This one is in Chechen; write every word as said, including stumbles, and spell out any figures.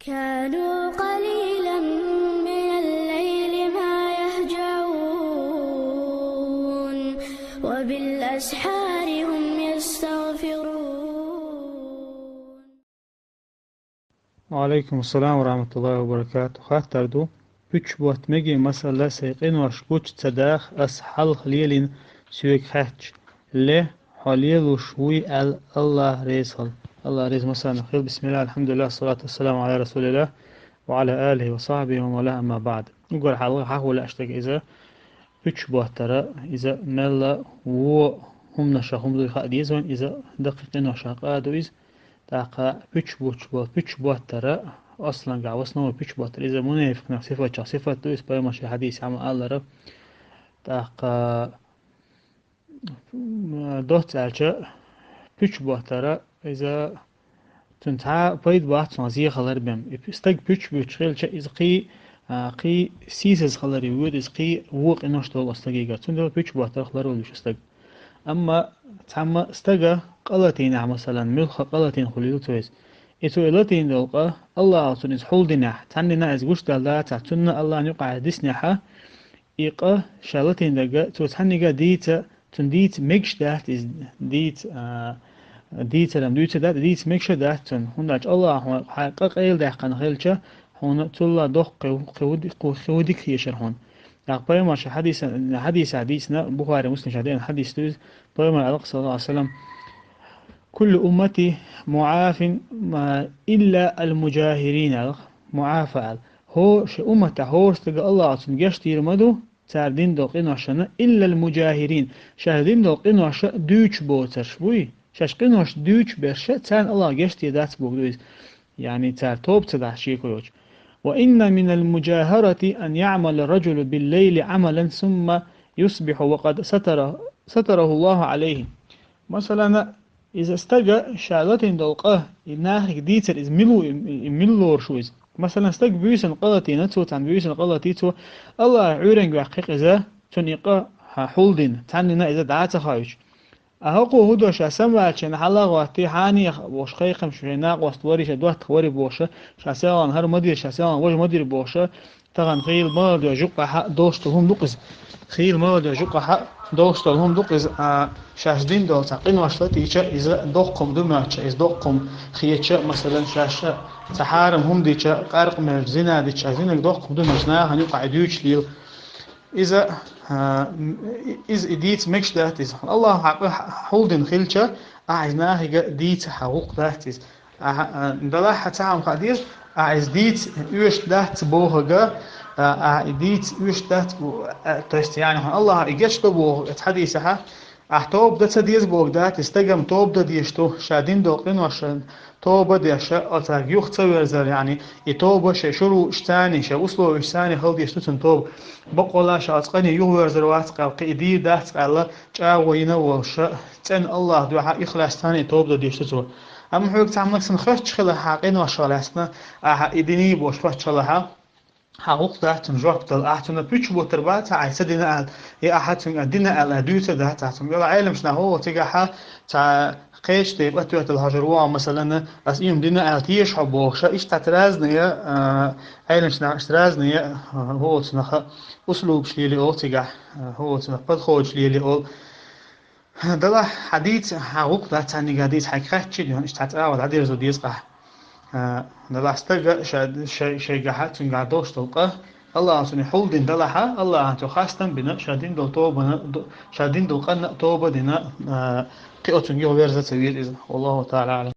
كانوا قليلا من الليل ما يهجعون، وبالأسحار هم يستغفرون. وعليكم السلام ورحمة الله وبركاته. Хаттар ду. Пуч бот меги масала сай къинош гуч цадах ас халх лелин сюек хатч. Ле, хьо лелуш вуй ал Аллах резхал. Аллах рез масана хил. بسم الله، الحمد لله، الصلاة والسلام على رسول الله وعلى آله وصحبه ومن والاه، أما بعد. Угар халга хахула аштаг иза пуч ботара, иза мелла во хумнаша хумдуй ха дезон, иза дакъи къиноша къаду из. Тахъа пуч буч бо, пуч ботара, аслан га, в основном пуч ботара. Иза мунафикъна сифатча сифат ду из, пайгамбар ша хадис ама аллара. Тахъа доц алча пуч ботара, иза цун ца пайд бац, цун зе халар бем. И пу-, стаг пуч буч хилча из къи, а, къи сисез халар юд, из къи во къинош дол стагига. Цун дол пуч ботара халар вол виш стаг. Амма цама стага къалатина, масалан, мулха къалатин хулил цойс. И цо илатин долка, Аллах цун из хулдина, цаннина из гуш дал даца, цунна Аллах нюка диснеха, и къа шалатин дага, цо цаннига дица, цун диц мегш дат из диц, а, дицарам дуйца дат, диц мегша дат цун. Хундач Аллах ха къа къел дахкан хилча, хуна цулла дох къив-, къивуди-, къу-, къивудик хешар хун. Як пайгамбар ша хадиса, хадиса хадисна, Бухари, Муслим ша ден хадис дуйз, пайгамбар аллах саллаллаху алейхи ва саллям: «كل أمتي معاف إلا المجاهرين», аллах, муафа ал. Хо, ше уммата хорстага Аллах цун геш тир маду, цар дин дол къиношана, إلا المجاهرين. Ша дин дол къиноша дүүч боцарш буй. Шаш къинош дүүч берша, цан Аллах геш тир дац бог дуйз. Яни цар тоб ца дахчи койоч. «وإن من المجاهرة أن يعمل الرجل بالليل عملا ثم يصبح وقد ستر-، ستره الله عليه». Масалана, из стага шалатин долка, и нахик дицар из милу, и, и миллор шу из. Масалан, стаг бюйсен къалатина, цо цан бюйсен къалати, цо Аллах уйренг вахкик иза, цун икъа ха хулдин, цаннина иза даца хаюч. А хакъу худо ша самвачен халагъватти хани бош хайхам шу накъваст вари ша дуат вари боша, ша селан хар мадир, ша селан вож мадир боша, таган хил мал дё жукъа ха долш тулхум дукъиз. Хил мал дё жукъа ха долш тулхум дукъиз, а шаш дин дол ца къиношла тича, иза дохкум думача, из дохкум хиеча, масалан, шаша ца харам хум дича, къаркъ мер зина дича, зинаг дохкум думач, наха нюка дүүч лил. Иза, а, м, из и диц мегш дат из. Аллах хакъ хулдин хилча, а из нахига диц хагъук дат из. А, а, дала ха цаам хадис, а из диц уьш дат бохага, а, а и диц уьш дат бу-, а, то есть, яни, Аллах и геш то бохага, хадиса ха, а тоб да ца диз бог дат, и стагам тоб да деш то, ша дин дол къиношан, тоба деша, оцаг юх ца верзар, яни, и тоба ше шуру штани, ше условиш сани хал деш туцун тоб. Бакъола ша ацкъани юх верзар вац къал, къи иди дац къала, чагъо ина волша, цен Аллах духа ихлас сани тоб да деш туцу. Ам хуг цамнак сан хвач хила ха къинош хиласна, аха идини бош хвач хила ха. Ха гук датун жоп дал, ахтуна пуч ботар ба, ца айса дина ал, и аха цун дина ал, а дуйца да, ца цун. Гала айлам шна хо, тига ха, ца Кхечтей батвятал хажар ва, масалана, ас им дина алтиеш ха бохша, иштат разные, а, айланчна ишт разные, а, вот наха услуг шлили ол тига, а, вот на подход шлили ол. Дала хадис, ха гук да цани гадис, ха кхачи дюн, иштат ава да дирзу дис ка. А, дала стага ша, ша, ша гаха цун гадош толка. Аллах цуни хул дин далаха, Аллах цу хастан бина, ша дин дол тоба на, до-, ша дин дол къанна тоба дина, а, кхи оцун юг верза цавир из. Аллаху таала алам.